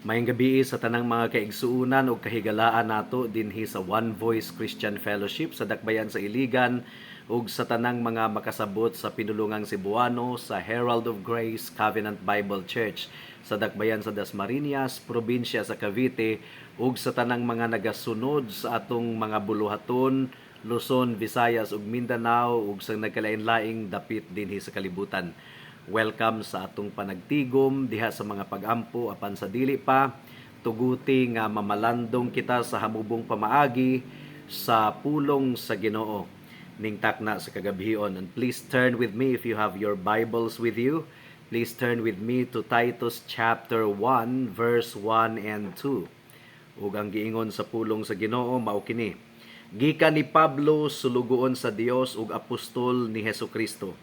Maayong gabii sa tanang mga kaigsuonan ug kahigalaan nato dinhi sa One Voice Christian Fellowship sa Dakbayan sa Iligan ug sa tanang mga makasabot sa pinulungang Cebuano sa Herald of Grace Covenant Bible Church sa Dakbayan sa Dasmariñas, probinsya sa Cavite, ug sa tanang mga nagasunod sa atong mga buluhaton, Luzon, Visayas ug Mindanao ug sa nagkalain-laing dapit dinhi sa kalibutan. Welcome sa atong panagtigom diha sa mga pagampo. Apan sa dili pa, tuguti nga mamalandong kita sa hamubong pamaagi sa pulong sa Ginoo ning takna sa kagabhion. And please turn with me, if you have your Bibles with you. Please turn with me to Titus chapter 1 verse 1 and 2. Ug ang giingon sa pulong sa Ginoo mao kini: Gikan ni Pablo, sulugoon sa Dios ug apostol ni Hesukristo.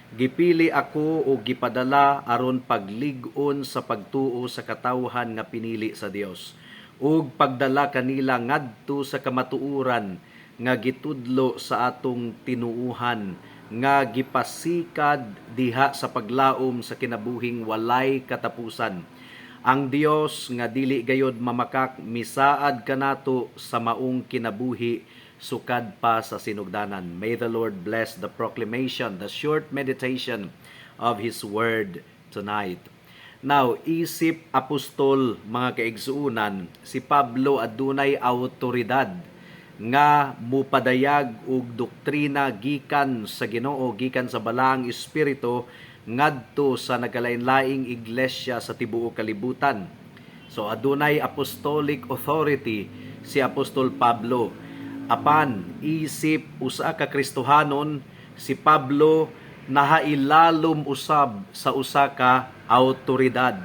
Gipili ako o gipadala aron paglig-on sa pagtuo sa katawhan nga pinili sa Dios ug pagdala kanila ngadto sa kamatuoran nga gitudlo sa atong tinuuhan nga gipasikad diha sa paglaom sa kinabuhing walay katapusan. Ang Dios nga dili gayod mamakak misaad kanato sa maong kinabuhi sukad pa sa sinugdanan. May the Lord bless the proclamation, the short meditation of His Word tonight. Now, isip apostol, mga kaigsuunan, si Pablo adunay autoridad nga mupadayag og doktrina gikan sa Ginoo, gikan sa Balaang Espiritu ngadto sa nagkalain-laing iglesia sa tibuok kalibutan. So adunay apostolic authority si Apostol Pablo. Apan isip usa ka Kristohanon, si Pablo nahailalom usab sa usa ka autoridad.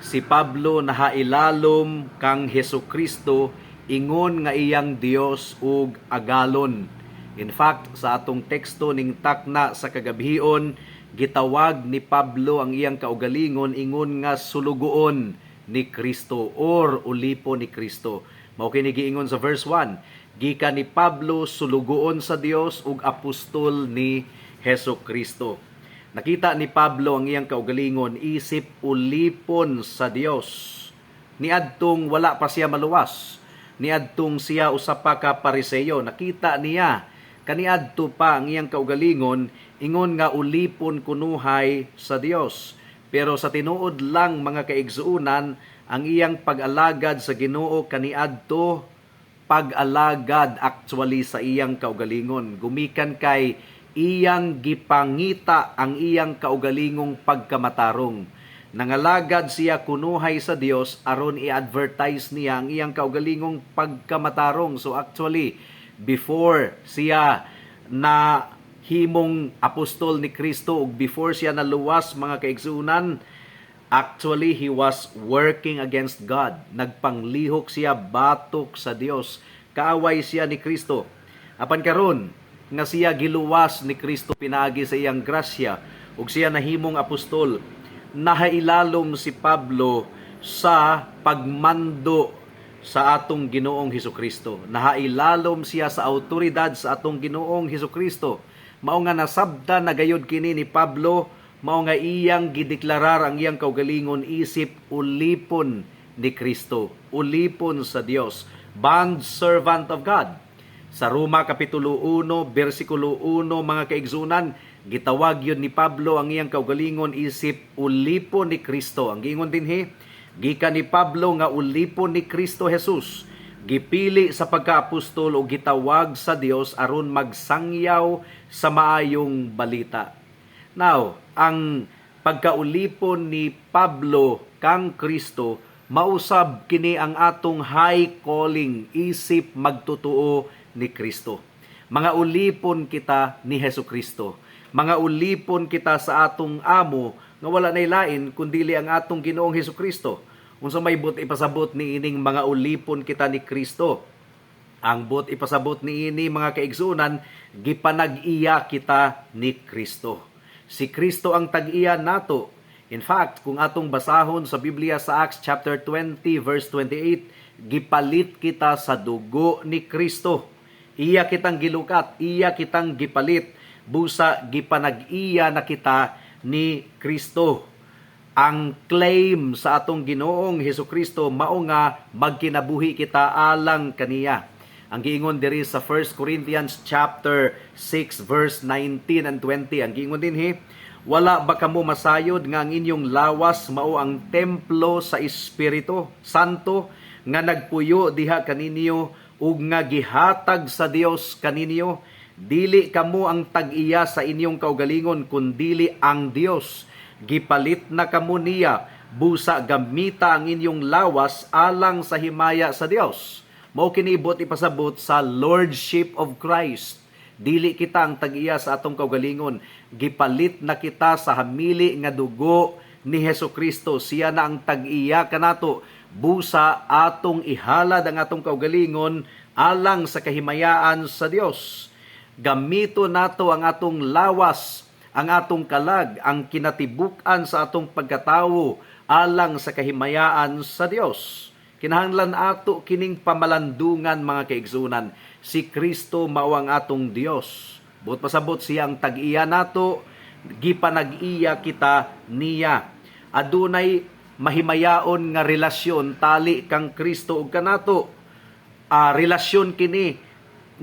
Si Pablo nahailalom kang Hesus Kristo ingon nga iyang Dios ug agalon. In fact, sa atong teksto ning takna sa kagabhion, gitawag ni Pablo ang iyang kaugalingon ingon nga sulugoon ni Kristo or ulipon ni Kristo. Mao kini giingon sa verse 1: Gikan ni Pablo, sulugoon sa Dios ug apostol ni Hesus Kristo. Nakita ni Pablo ang iyang kaugalingon isip ulipon sa Dios. Niadtong wala pa siya maluwas. Niadtong siya usa pa ka Pariseo, nakita niya kaniadto pa ang iyang kaugalingon ingon nga ulipon kunuhay sa Dios. Pero sa tinuod lang, mga kaigsuonan, ang iyang pag-alagad sa Ginoo kaniadto pag-alagad actually sa iyang kaugalingon. Gumikan kay iyang gipangita ang iyang kaugalingong pagkamatarong. Nangalagad siya kunuhay sa Dios aron i-advertise niya ang iyang kaugalingong pagkamatarong. So actually, before siya na himong apostol ni Kristo ug before siya naluwas, mga kaigsuonan, actually he was working against God. Nagpanglihok siya batok sa Dios. Kaaway siya ni Kristo. Apan karon nga siya giluwas ni Kristo pinaagi sa iyang grasya ug siya nahimong apostol, nahailalom si Pablo sa pagmando sa atong Ginoong Hesukristo. Nahailalom siya sa autoridad sa atong Ginoong Hesukristo. Mao nga nasabta na gayod kini ni Pablo, mao nga iyang gideklarar ang iyang kaugalingon isip ulipon ni Kristo, ulipon sa Dios, bond servant of God. Sa Roma kapitulo 1 bersikulo 1, mga kaigsuonan, gitawag gyud ni Pablo ang iyang kaugalingon isip ulipon ni Kristo. Ang giingon dinhi, gikan ni Pablo nga ulipon ni Kristo Jesus, gipili sa pagkaapostol o gitawag sa Dios aron magsangyaw sa maayong balita. Now, ang pagkaulipon ni Pablo kang Kristo, mausab kini ang atong high calling isip magtutuo ni Kristo. Mga ulipon kita ni Hesus Kristo. Mga ulipon kita sa atong amo nga wala nay lain kundili ang atong Ginoong Hesus Kristo. Unsa may buot ipasabot ni ining mga ulipon kita ni Kristo? Ang buot ipasabot ni ini, mga kaigsuonan, gipanag-iya kita ni Kristo. Si Kristo ang tag-iya nato. In fact, kung atong basahon sa Biblia sa Acts chapter 20 verse 28, gipalit kita sa dugo ni Kristo. Iya kitang gilukat, iya kitang gipalit, busa gipanag-iya na kita ni Kristo. Ang claim sa atong Ginoong Hesukristo mao nga magkinabuhi kita alang kaniya. Ang giingon diri sa 1 Corinthians chapter 6 verse 19 and 20, ang giingon dinhi, "Wala ba kamo masayod nga ang inyong lawas mao ang templo sa Espiritu Santo nga nagpuyo diha kaninyo ug nga gihatag sa Dios kaninyo? Dili kamo ang tag-iya sa inyong kaugalingon, kundili ang Dios. Gipalit na kamo niya, busa gamita ang inyong lawas alang sa himaya sa Dios." Mao kini buot ipasabot sa Lordship of Christ. Dili kita ang tag-iya sa atong kaugalingon. Gipalit na kita sa hamili nga dugo ni Hesus Kristo. Siya na ang tag-iya kanato. Busa atong ihalad ang atong kaugalingon alang sa kahimayaan sa Dios. Gamito nato ang atong lawas, ang atong kalag, ang kinatibuk-an sa atong pagkatawo alang sa kahimayaan sa Dios. Kinahanglan ato kining pamalandungan, mga kaigsunan. Si Kristo mao ang atong Dios. Buot pasabot, siya ang tag-iya nato, gipanag-iya kita niya. Adunay mahimayaon nga relasyon tali kang Kristo ug kanato. Relasyon kini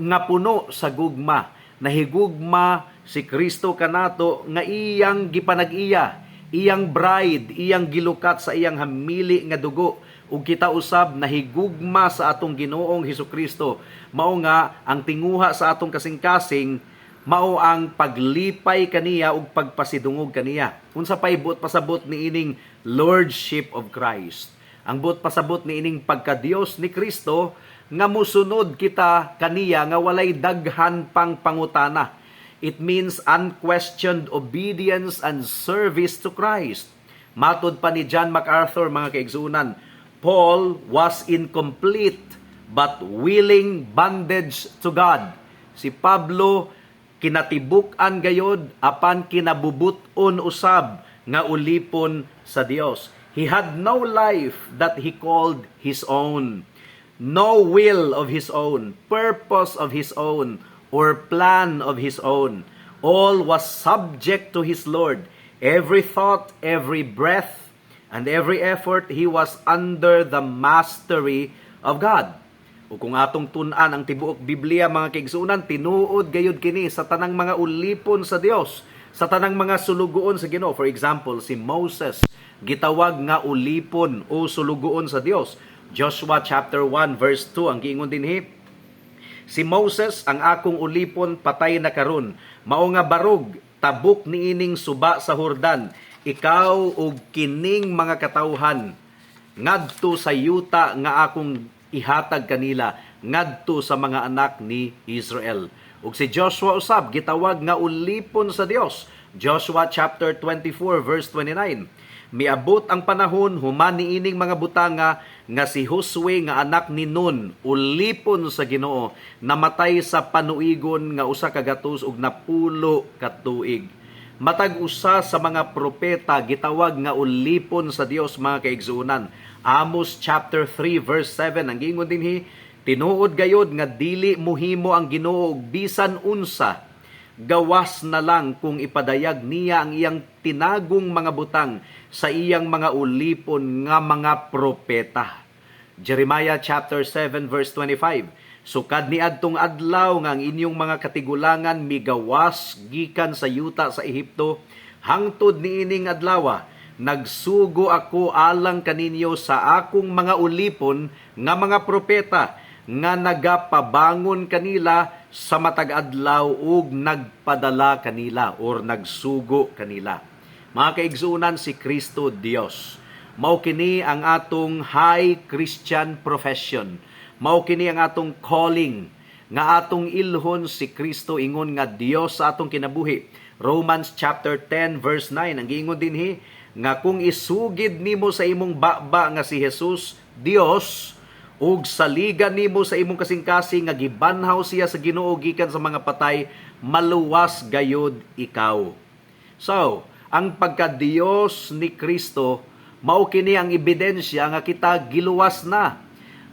nga puno sa gugma. Nahigugma si Kristo kanato nga iyang gipanag-iya, iyang bride, iyang gilukat sa iyang hamili nga dugo, ug kita usab nahigugma sa atong Ginoong Hesukristo. Mao nga ang tinguha sa atong kasing-kasing mao ang paglipay kaniya ug pagpasidungog kaniya. Unsa pay buot pasabot niining Lordship of Christ? Ang buot pasabot niining pagka-Dios ni Kristo nga musunod kita kaniya nga walay daghan pang pangutana. It means unquestioned obedience and service to Christ. Matod pa ni John MacArthur, mga kaigsunan, Paul was in complete but willing bondage to God. Si Pablo kinatibuk-an gayod apan kinabubut-on usab nga ulipon sa Dios. He had no life that he called his own, no will of his own, purpose of his own, or plan of his own. All was subject to his Lord. Every thought, every breath, and every effort, he was under the mastery of God. O kung atong tun-an ang tibuok Biblia, mga kaigsunan, tinuod gayud kini sa tanang mga ulipon sa Dios, sa tanang mga sulugoon sa Ginoo. For example, si Moses gitawag nga ulipon o sulugoon sa Dios. Joshua chapter 1 verse 2, ang giingon dinhi, "Si Moses ang akong ulipon patay na karon. Mao nga barog, tabok niining suba sa Hordan, ikaw ug kining mga katawhan, ngadto sa yuta nga akong ihatag kanila, ngadto sa mga anak ni Israel." Ug si Joshua usab gitawag nga ulipon sa Dios. Joshua chapter 24 verse 29. "Miabot ang panahon human niining mga butanga nga si Josue nga anak ni Nun, ulipon sa Ginoo, namatay sa panuigon nga 190 ka tuig." Matag usa sa mga propeta gitawag nga ulipon sa Dios, mga kaigsuonan. Amos chapter 3 verse 7, ang giingon dinhi, "Tinuod gayod nga dili muhimo ang Ginoo og bisan unsa gawas na lang kung ipadayag niya ang iyang tinagong mga butang sa iyang mga ulipon nga mga propeta." Jeremiah chapter 7 verse 25. "Sukad ni adtong adlaw nga ang inyong mga katigulangan migawas gikan sa yuta sa Ehipto hangtod niining adlawa, nagsugo ako alang kaninyo sa akong mga ulipon nga mga propeta nga nagapabangon kanila sa matag adlaw ug nagpadala kanila or nagsugo kanila." Mga kaigsuonan, si Kristo Dios. Mao kini ang atong high Christian profession. Mao kini ang atong calling nga atong ilhon si Kristo ingon nga Dios sa atong kinabuhi. Romans chapter 10 verse 9, ang giingon dinhi nga kung isugid nimo sa imong baba nga si Jesus Dios ug saligan nimo sa imong kasing-kasing nga gibanhaw siya sa Ginoo gikan sa mga patay, maluwas gayud ikaw. So, ang pagka-Dios ni Kristo mao kini ang ebidensya nga kita giluwas na.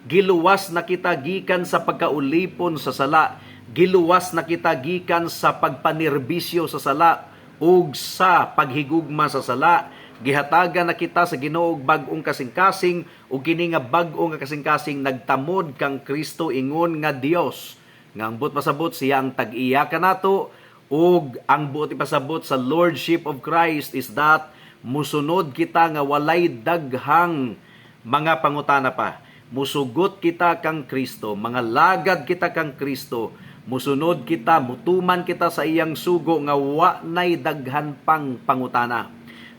Giluwas na kita gikan sa pagkaulipon sa sala. Giluwas na kita gikan sa pagpanirbisyo sa sala ug sa paghigugma sa sala. Gihatagan na kita sa Ginoo og bag-ong kasing-kasing, ug kini nga bag-o nga kasing-kasing nagtamod kang Kristo ingon nga Dios. Nga ang buot pasabot, siya ang tag-iya kanato, ug ang buot ipasabot sa Lordship of Christ is that musunod kita nga walay daghang mga pangutana pa. Musugot kita kang Kristo, mga lagad kita kang Kristo, musunod kita, mutuman kita sa iyang sugo nga wa nay daghan pang pangutana.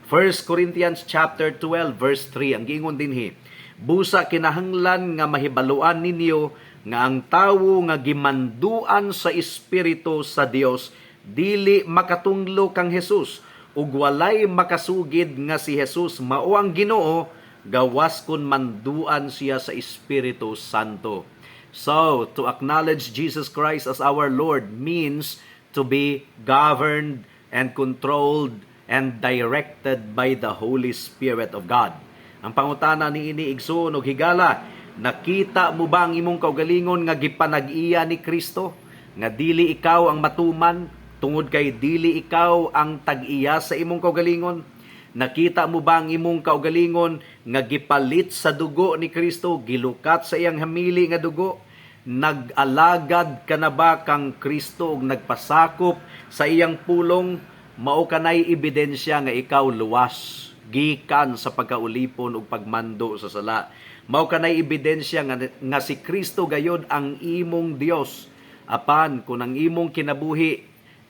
1 Corinthians chapter 12 verse 3 ang giingon dinhi: "Busa kinahanglan nga mahibaluan ninyo nga ang tawo nga gimanduan sa Espiritu sa Dios dili makatunglo kang Jesus, ug walay makasugid nga si Jesus mao ang Ginoo gawas kun manduan siya sa Espiritu Santo." So, to acknowledge Jesus Christ as our Lord means to be governed and controlled and directed by the Holy Spirit of God. Ang pangutana niini, igsoon og higala, nakita mo ba ang imong kaugalingon nga gipanag-iya ni Kristo? Nga dili ikaw ang matuman tungod kay dili ikaw ang tag-iya sa imong kaugalingon? Nakita mo ba ang imong kaugalingon nga gipalit sa dugo ni Kristo, gilukat sa iyang hamili nga dugo? Nag-alagad ka na ba kang Kristo ug nagpasakop sa iyang pulong? Mao kanay ebidensya nga ikaw luwas gikan sa pagkaulipon ug pagmando sa sala. Mao kanay ebidensya nga si Kristo gayod ang imong Dios. Apan kung ang imong kinabuhi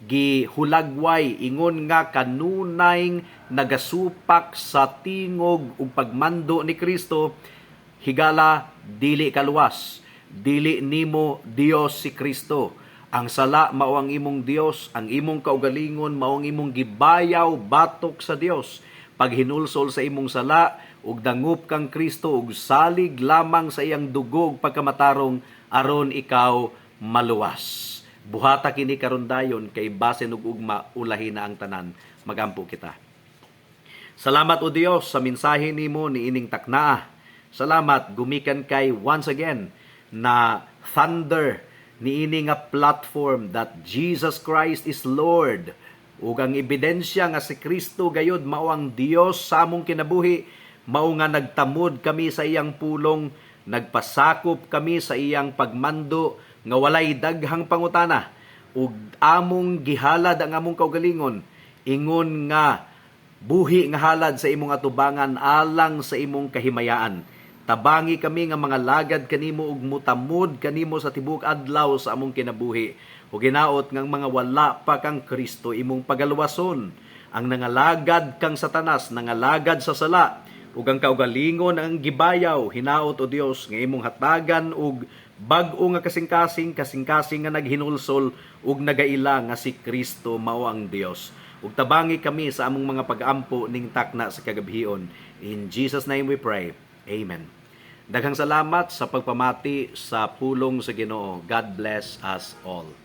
gihulagway ingon nga kanunay nagasupak sa tingog ug pagmando ni Kristo, higala, dili ka luwas. Dili nimo Dios si Kristo. Ang sala mao ang imong Dios, ang imong kaugalingon mao ang imong gibayaw batok sa Dios. Paghinulsol sa imong sala ug dangup kang Kristo ug salig lamang sa iyang dugo ug pagkamatarong aron ikaw maluwas. Buhata kini karon dayon kay basin ug ugma ulahi na ang tanan. Magampo kita. Salamat, O Dios, sa mensahe nimo niining taknaa. Salamat gumikan kay once again na thunder niini nga platform that Jesus Christ is Lord. Ug ang ebidensya nga si Kristo gayod mao ang Dios sa among kinabuhi, mao nga nagtamod kami sa iyang pulong, nagpasakop kami sa iyang pagmando nga walay daghang pangutana, ug among gihalad ang among kaugalingon ingon nga buhi nga halad sa imong atubangan alang sa imong kahimayaan. Tabangi kami nga mga lagad kanimo ug mutamod kanimo sa tibuok adlaw sa among kinabuhi. Ug hinaot ngang mga wala pa kang Kristo imong pagaluwason. Ang nangalagad kang Satanas, nangalagad sa sala, ug ang kaugalingon ang gibayaw, hinaot, O Dios, nga imong hatagan og bag-o nga kasing-kasing, kasing-kasing nga naghinulsol ug nagaila nga si Kristo mao ang Dios. Ug tabangi kami sa among mga pag-ampo ning takna sa kagabhion. In Jesus' name we pray. Amen. Daghang salamat sa pagpamati sa pulong sa Ginoo. God bless us all.